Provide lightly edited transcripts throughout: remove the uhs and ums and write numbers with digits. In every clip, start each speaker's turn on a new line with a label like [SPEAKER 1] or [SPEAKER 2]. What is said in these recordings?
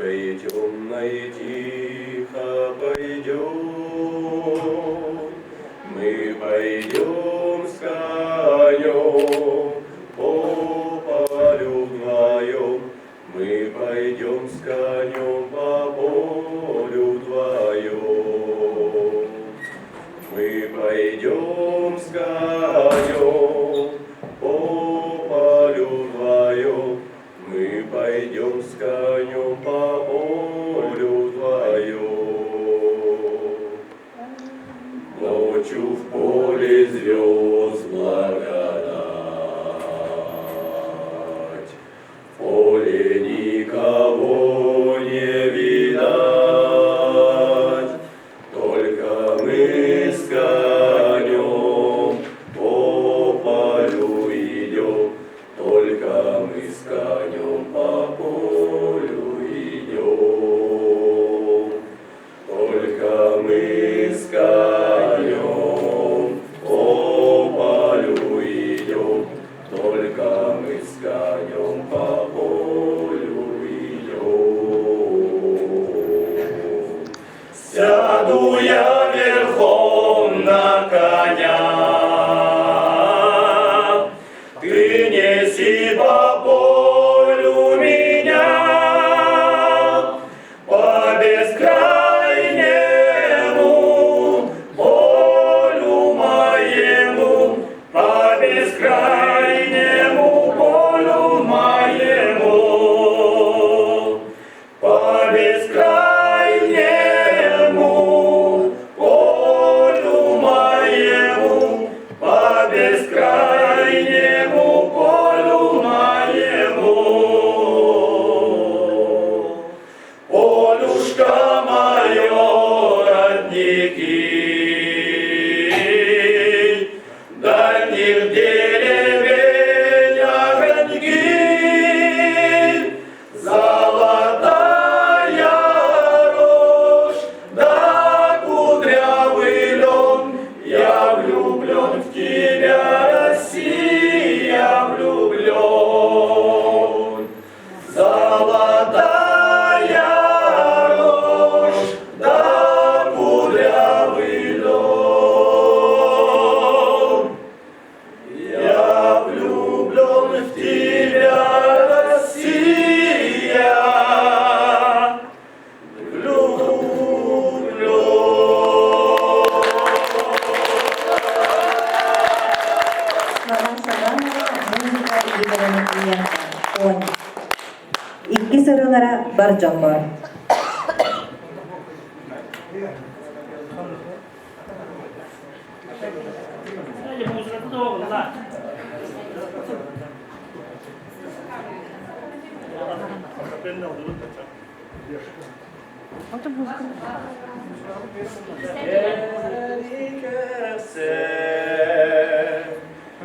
[SPEAKER 1] Тихо и темно и тихо пойдем, Мы пойдем с конем по полю вдвоем, Мы пойдем с конем по полю вдвоем. Мы пойдем с конем по полю вдвоем, Мы пойдем с конем по полю вдвоем. Ночью в поле звезд благодать, В поле никого не видать, Только мы с конем по полю идем, Только мы с конем по полю идем. Только мы с конем по полю идем, Только мы с конем по полю идем. Сяду я верхом на коня, Ты неси по полю меня, По бескрайнему полю моему, По бескрайнему полю моему, По бескрайнему полю моему, По бескрайнему полю моему. Полюшко мое, родники, Дальних деревень огоньки, Золотая рожь, да кудрявый лен, Я влюблен в тебя, Россия, влюблен. Золотая рожь, да кудрявый лен. Я влюблен в тебя, Россия, влюблен.
[SPEAKER 2] Слова Шабанова, музыка Игоря Матвиенко. Конь. Иккис ырыалара бар дьоҥҥор.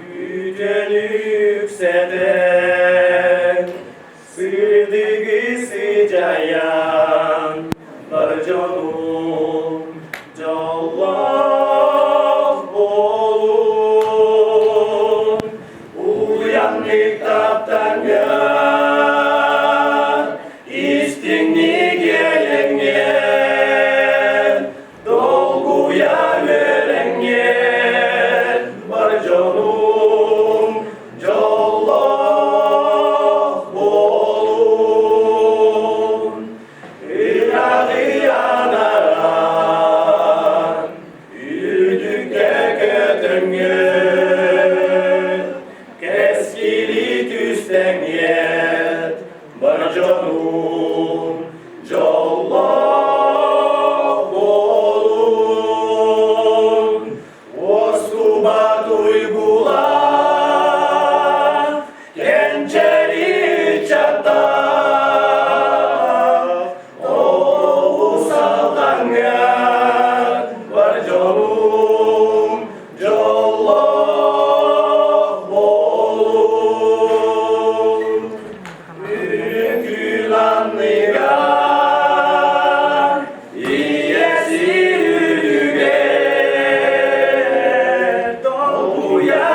[SPEAKER 1] Бүтэн үксэтэн, сырдыгы сыдьайан, бар дьонум дьоллоох буолун, уйаннык таптаҥҥа, истиҥник иэйэҥҥэ, долгуйа үөрэҥҥэ, бар дьонум дьоллоох буолун. Ыраҕыйанаран үрдүккэ көтөҥҥүт, кэскили түстэҥҥит, бар дьонум дьоллоох буолун. Уоскубат уйгулаах, кэнчэри ыччаттаах, Оҕус алдаҥҥа бар дьонум дьоллоох буолун. Үҥкүүл анныгар ийэ сир үрдүгэр долгуйа.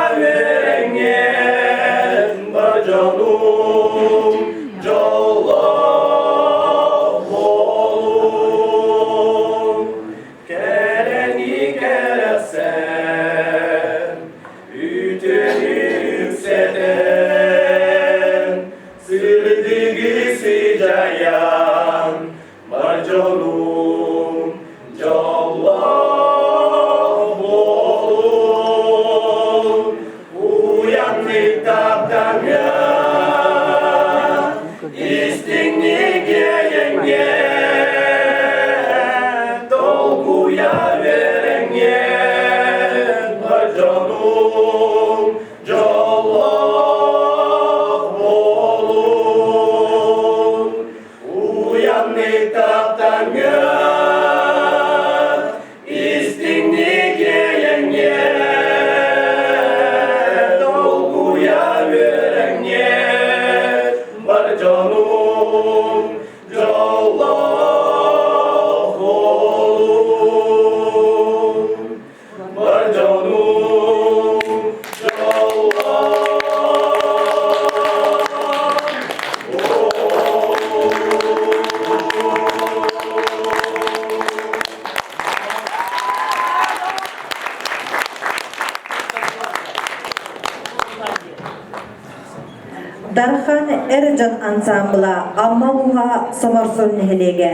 [SPEAKER 2] Дархан эр дьон ансаамбыла Амма улууһа Соморсун нэһилиэгэ.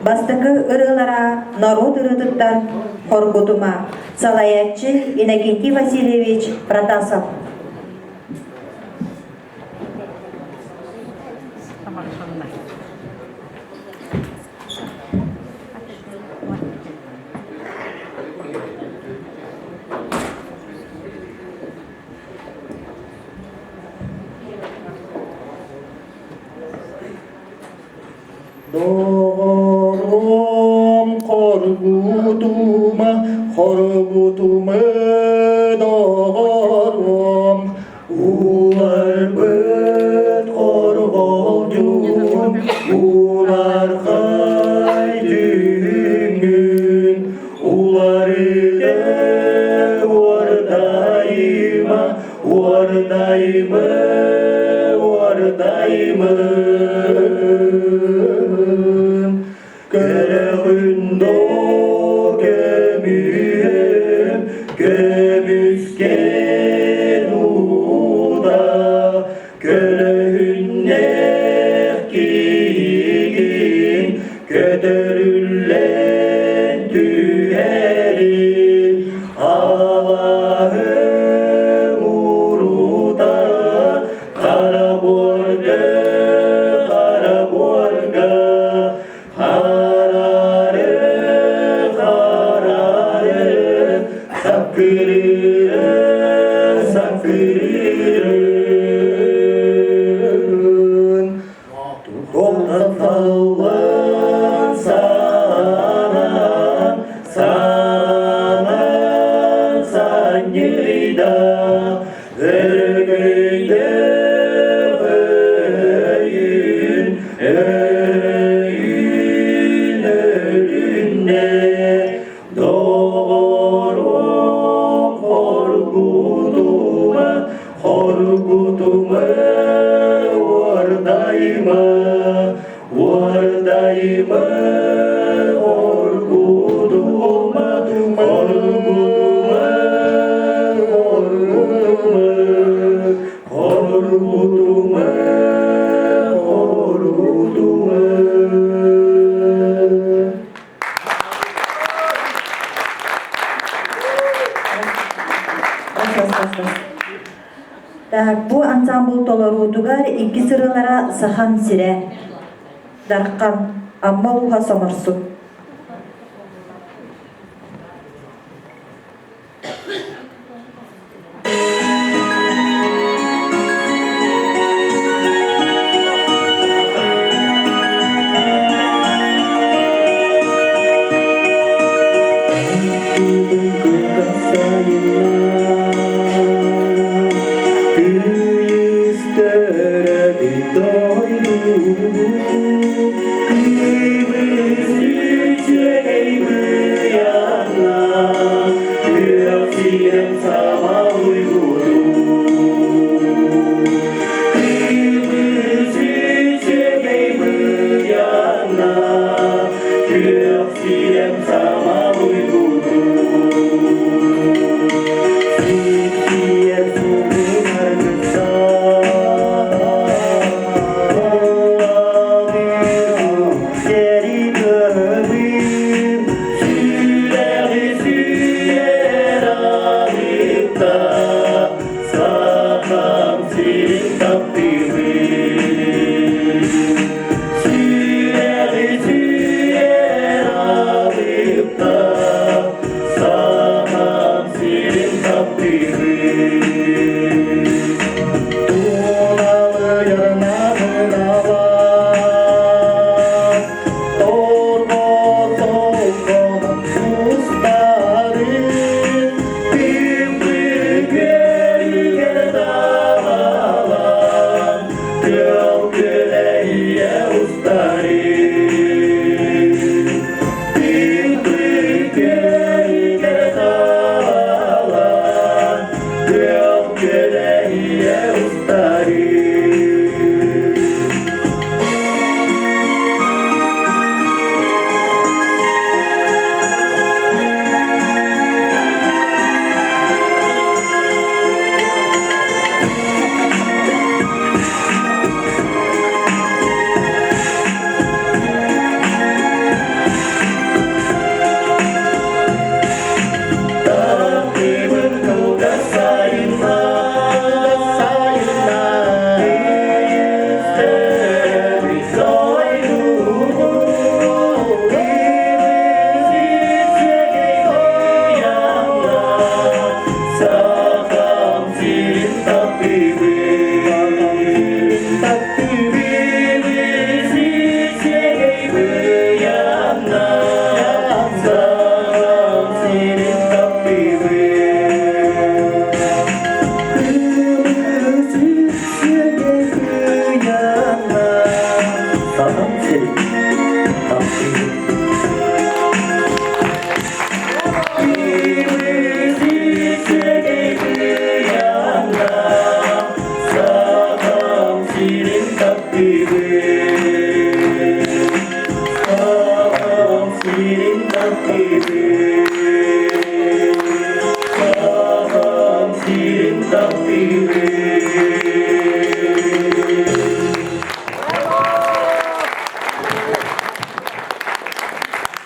[SPEAKER 2] Бастакы ырыалара норуот ырыатыттан Хоргутума, салайааччы Иннокентий Васильевич Протасов.
[SPEAKER 3] Доҕорум хоргутума, хоргутума доҕорум, уларбыт хорҕолдьун, улархай дьүһүҥҥүн, уларыта уордайыма, уордайыма, уордайыма. Көрөҕүн доо көмүһүм, көмүскэн уута, көлөһүннээх киһигин көтөрүллэн түһэрин, алаһым урутар хара буорга, хара буорга, харары, харары, саккырыыры, саккырыырын. Тоқтаталлан санаан, санаан санньыйда, өрөгөйдөөх өйүн, өйүн өлүннэ, доҕорум хоргутума, хоргутума уордайма, уордайма, хоргутума, хоргутума, хоргутума, хоргутума, хоргутума.
[SPEAKER 2] Так, бу ансамбл толоруутугар икки сырыылара Сахан сирэ, Дархан, Амма улууһа Соморсун.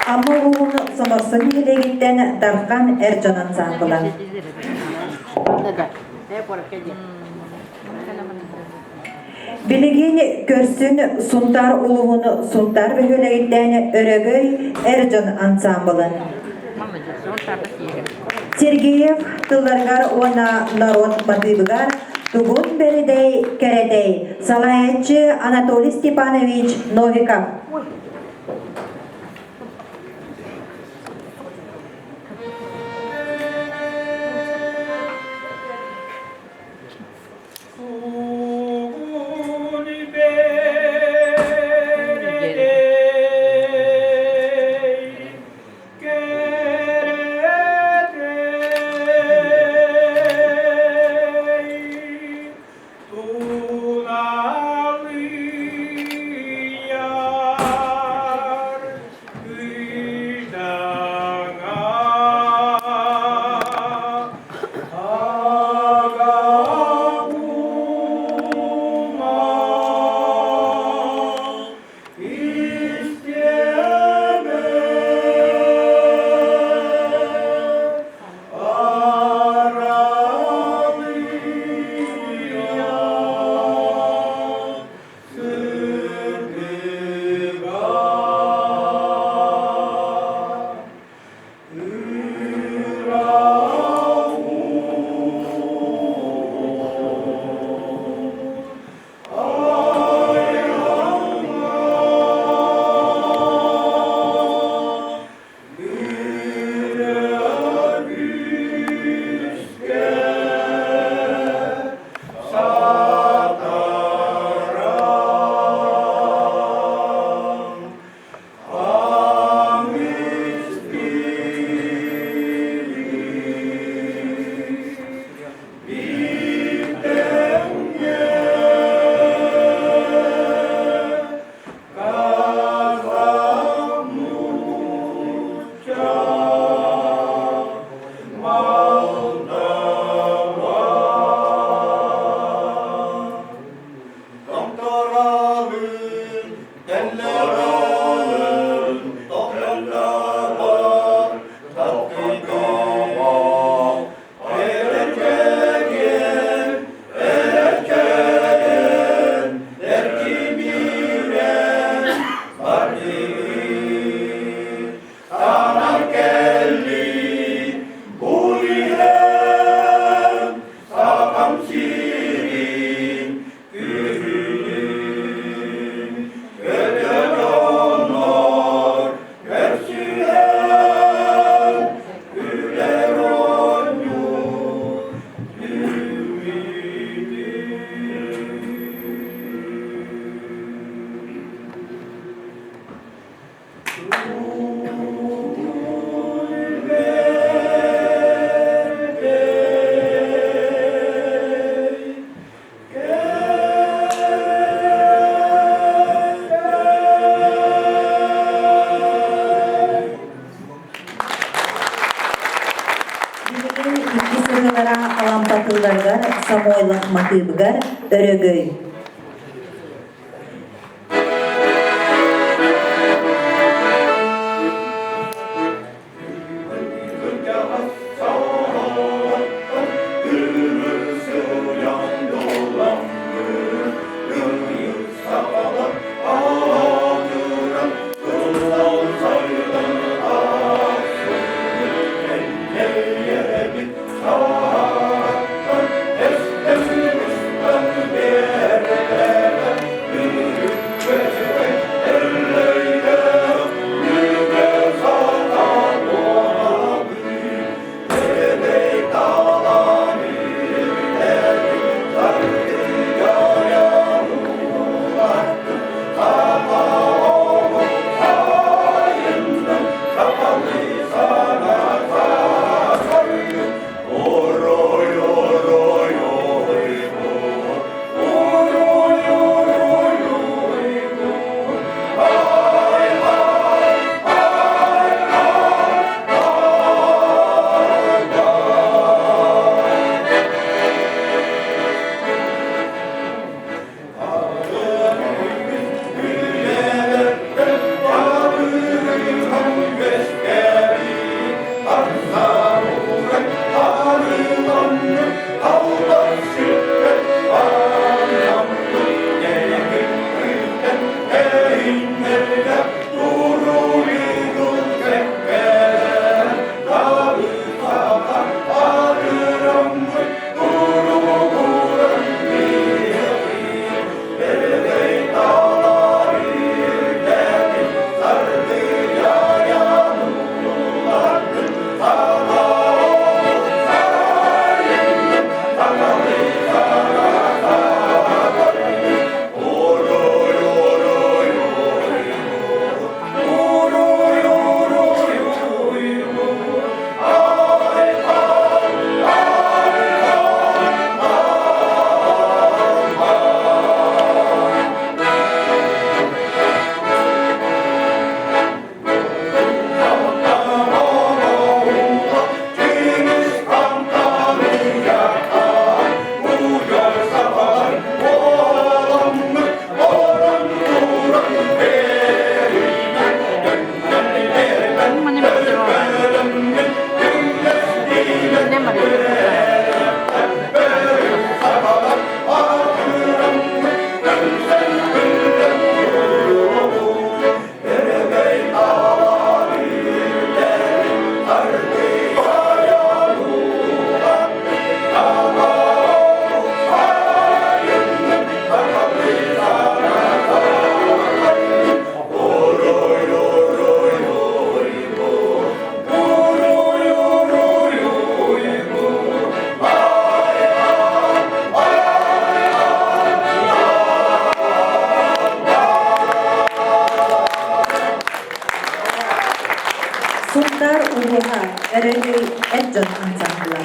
[SPEAKER 2] Амма улууһун Соморсун нэһилиэгиттэн Дархан эр дьон ансаамбыла. Билигин көрсүн Сунтаар улууһун Сунтаар бөһүөлэгиттэн Өрөгөй эр дьон ансаамбылын. Сергеев тылларыгар уонна норуот матыыбыгар Тугун бэридэй кэрэтэй салайааччы Анатолий Степанович Новиков. Билигин икки сырыылара алампатыыларыгар Самойлов матыыбыгар Өрөгөй. Өрөгөй эр дьон ансамбла.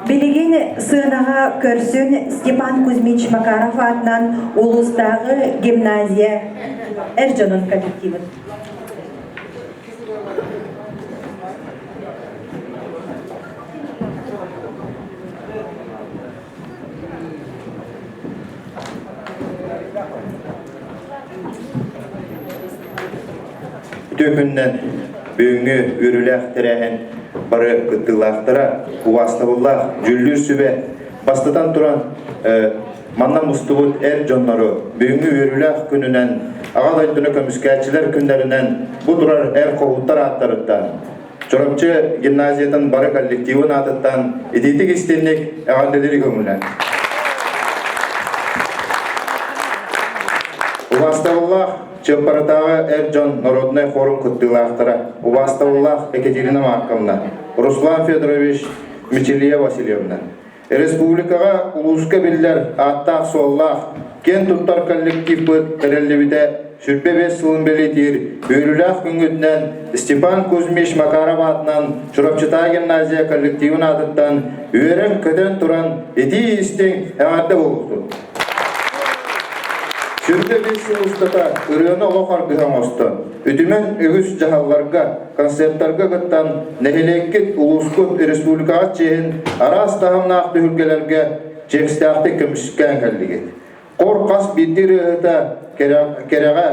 [SPEAKER 2] Билигин сыанаҕа көрсүн Степан Кузьмич Макаров аатынан улуустааҕы гимназия эр дьонун коллективын.
[SPEAKER 3] Үтүө күнүнэн бүгүҥҥү үөрүүлээх тэрээһин бары кыттыылаахтара, убаастабыллаах дьүүллүүр сүбэ бастатан туран манна мустубут эр дьоннору бүгүҥҥү үөрүүлээх күнүнэн Аҕа дойдуну көмүскээччилэр күннэринэн бу турар эр хоһууттар ааттарыттан Чурапчы гимназиятын бары коллективын аатыттан итиитик истинник эҕэрдэлири көҥүлэ. Убаастабыллаах Чыаппаратааҕы эр дьон народнай форум кыттыылаахтара, убаастабыллаах Екатерина Марковна, Руслан Федорович, Мичилия Васильевна. Республикаҕа улууска биллэр ааттаах-суоллаах, киэн туттар коллективпыт тэриллибитэ 25 сылын бэлиэтиир үөрүүлээх күҥҥүтүнэн Степан Кузьмич Макаров аатынан Чурапчытаа гимназия коллективын аатыттан үөрэн-көтөн туран итии-истиҥ эҕэрдэ буолуохтун! 25 сыл устата ырыаны олох аргыһа оҥостон, үтүмэн үгүс дьаһалларга, концерттарга кыттан, нэһилиэккит, улуускут, республикаҕыт чиэһин араас таһымнаах түһүлгэлэргэ чиэстээхтик көмүскээн кэллигит. Хор хас биирдии ырыаһыта кэрэҕэ,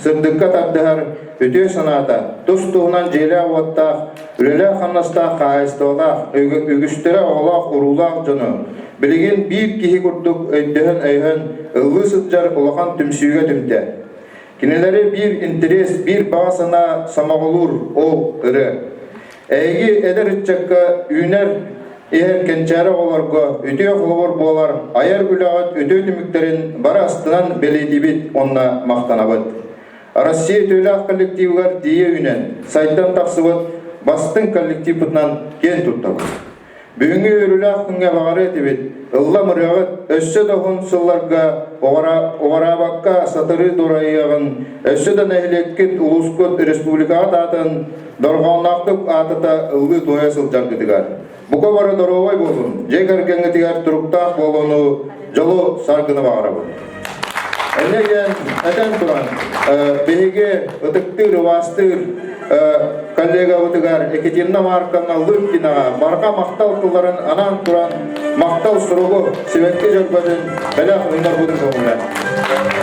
[SPEAKER 3] сырдыкка тардыһар үтүө санаата, тус-туһунан дьиэлээх-уоттаах, үлэлээх-хамнастаах хаһаайыстыбалаах, үгүстэрэ оҕолоох-уруулаах дьону билигин биир киһи курдук өйдөһөн-өйөһөн ыллыы сылдьар улахан түмсүүгэ түмтэ. Кинилэри биир интэриэс, биир баҕа санаа сомоҕолуур ол ырыа. Эһиги эдэр ыччакка үүнэр иһэр кэнчээри оҕолорго үтүө холобур буолар айар үлэҕит үтүө түмүктэрин бары астынан бэлиэтиибит уонна махтанабыт. Россия үтүөлээх коллективыгар тиийэ үүнэн, сайдан тахсыбыт бастыҥ коллективпытынан киэн туттабыт. Бүгүҥҥү үөрүүлээх күҥҥэ баҕарыа этибит, ыллам ырыаҕыт өссө да уһун сылларга уҕараабакка сатарыы дурайыаҕын, өссө да нэһилиэккит, улуускут, республикаҕыт аатын дорҕоонноохтук аатата ыллыы-туойа сылдьаргытыгар. Бука бары доруобай буолун, дьиэ кэргэҥҥитигэр туруктаах буолууну, дьолу саргыны баҕарабын. Эмиэ диэн этэн туран, биһиги ытыктыыр, убаастыыр коллегабытыгар Екатерина Марковна Лыткинаҕа барҕа махтал тылларын анаан туран махтал суругу сибэкки дьөрбөтүн бэлэх уунарбытын көҥүлэ.